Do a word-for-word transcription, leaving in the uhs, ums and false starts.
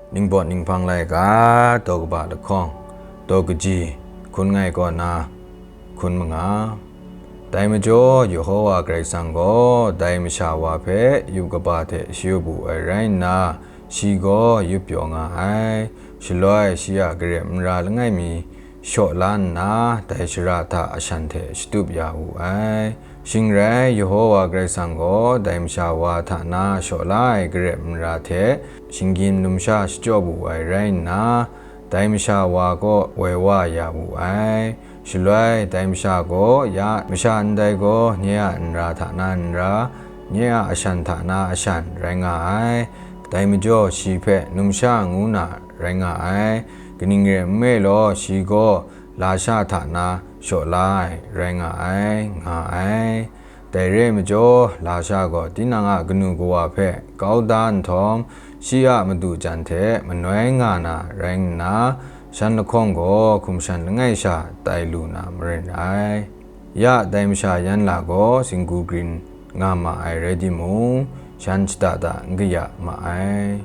Ningpawt ninghpang laika, daw kaba lahkawng, daw kaji, hkun ngai kaw na, hkun manga. Dai majaw, Yehowa Karai Kasang gaw dai masha wa hpe yup kaba hte shayup wu ai rai nna, shi gaw yup pyaw nga ai. Shaloi shi a garep n ra langai mi shaw la nna, dai shara hta ashan hte shatup ya wu ai. Shing rai, Yehowa Karai Kasang gaw dai masha wa hta na shaw la ai garep n ra hte shinggyim numsha shachyaw wu ai rai nna, dai masha wa kaw woi wa ya wu ai. Shaloi, dai masha gaw ya masha ndai gaw nye a n ra hta na n ra, nye a ashan hta na ashan rai nga ai. Dai majaw, shi hpe numsha ngu na rai nga ai. Kaning rai nme law, shi gaw lasha hta na shaw la ai rai nga ai, nga ai. Dai re ai majaw, lasha gaw tinang a kanu kawa hpe kau da nhtawm, shi a madu jan hte manoi nga na rai nna, shan lahkawng gaw hkum shan langai sha tai lu na marin ai. Ya dai masha yan la gaw singgu grin nga ma ai rai timung, shan shada da n kaya ma ai.